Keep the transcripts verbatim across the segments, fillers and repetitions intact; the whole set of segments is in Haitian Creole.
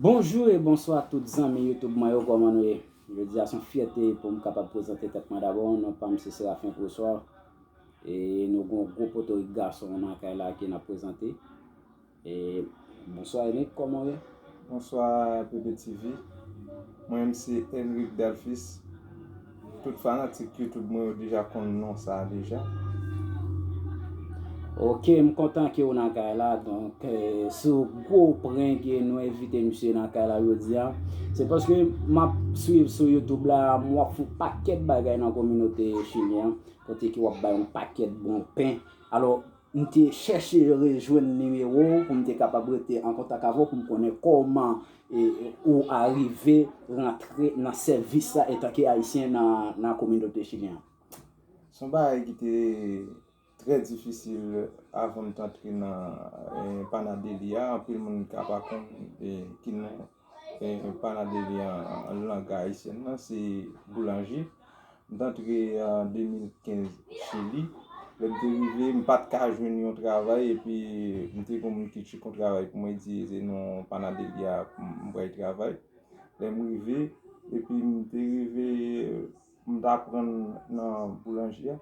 Bonjou e bonswa tout zanmi YouTube mwen yo, kòman nou ye? Jodi a se yon fyète pou m kapab prezante tèt mwen dabò. Non pa m se Serafen Pressoir. E nou gon gwo potorik gason nan kay la ke n ap prezante. E bonswa Henrick, kòman w ye? Bonswa P P T V. Mwen menm se Henrick Delphis. Tout fanatik YouTube mwen yo deja konn non sa a deja. Ok, m kontan ke w nan kay la. Donk, eh, se yon gwo prank ke nou envite misye nan kay la jodi a. Se paske m ap swiv sou YouTube la, m w ap fè yon pakèt bagay nan kominote chilyen an, kote ke w ap bay yon pakèt bon pen. Alò, m te chèche rejwenn nimewo w pou m te kapab rete an kontak avè w pou m konnen kòman e, ou arive rantre nan sèvis sa etanke Ayisyen nan, nan kominote chilyen an. Se yon bagay ki te trè difisil avan m t antre nan, eh, Panadeli a. Anpil moun ka pa konn, eh, ki non, eh, Panadeli an, an lang ayisyèn nan, se boulanje. M t antre an de mil kenz Chili. Lè m te rive, m pa t ka jwenn yon travay, epi m te gen yon moun ki tcheke yon travay pou mwen, di se nan Panadeli a m, m pral travay. Lè m rive, epi m te rive, m t aprann nan boulanje a.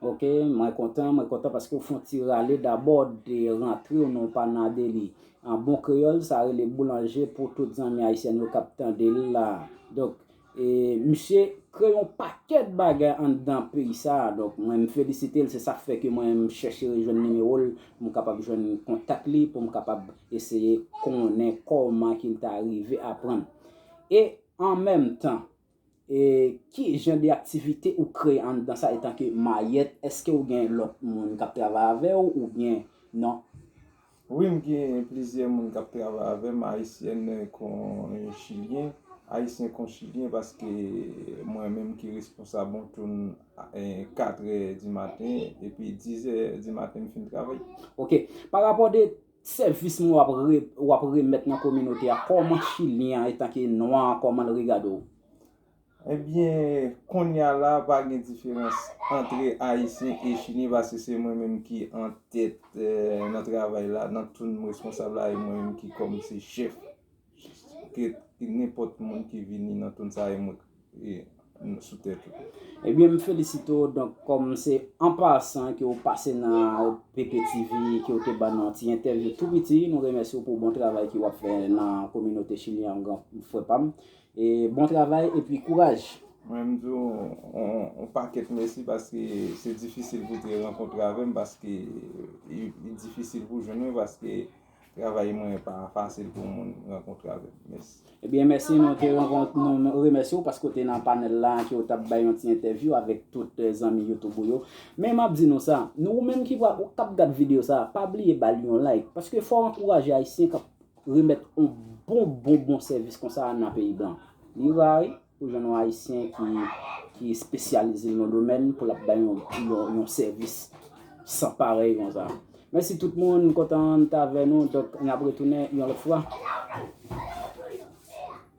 Ok, mwen kontan, mwen kontan paske w fè yon ti rale dabò de rantre w nan Panadeli. An bon kreyòl, sa rele boulanje pou tout zanmi ayisyèn yo k ap tande l la. Donk, e, misye kreye yon pakèt bagay anndan peyi sa a. Donk, mwen, m felisite l, se sa k fè ke mwen, m chèche rejwenn nimewo l, pou m kapab jwenn kontak li, pou m kapab eseye konnen kòman ke l ta rive aprann. E, an menm tan, e, ki jan de aktivite ou kreye anndan sa etanke mayèt? Èske ou gen lòt moun k ap travay avè w oubyen non? Wi, m gen plizyè moun k ap travay avè m, ayisyèn kon chilyen, ayisyen kon chilyen, paske mwen menm ki responsab, on tourne, eh, katrè di maten, epi dizè di maten m fin travay. Ok, pa rapò de sèvis mwen w ap re-, w ap remèt nan kominote a, kòman chilyen an etanke nwa, kòman l regade w? Ebyen, kounye a la, pa gen diferans antre ayisyen e chilyen, paske se mwen menm ki antèt, eh, nan travay la, nan tourne m responsab la, e mwen menm ki kòm se chèf. Ke nenpòt moun ki vini nan tourne sa, e mwen, e, sou tèt ou. Ebyen, m felisite w. Donk, kòm se an pasan ke w pase nan P P T V, ke w te ban nou yon ti entèvyou tou piti, nou remèsye w pou bon travay ke w ap fè nan kominote chilyen an, gran frè pa m. E bon travay epi kouraj. Mwen, m di w on, on pakèt mèsi paske se difisil pou te rankontre avè m paske li, li difisil pou jwenn mwen paske travay mwen pa fasil pou moun rankontre avè m. Mèsi. Ebyen, mèsi, nou te rankont-, nou remèsye w paske w te nan panèl la, ke w t ap bay yon ti entèvyou avèk tout, eh, zanmi YouTube ou yo. Men m ap di nou sa, nou, ou menm ki pral, k ap gad videyo sa, pa bliye ba l yon like, paske fò w ankouraje ayisyen k ap remèt yon bon, bon, bon sèvis konsa nan peyi blan. Li ra, wi, pou jwenn yon ayisyen ki, ki espesyalize nan domèn pou l ap bay yon, yon, yon sèvis san parèy konsa. Mèsi tout moun, m kontan n t avè nou, donk n ap retounen yon lòt fwa.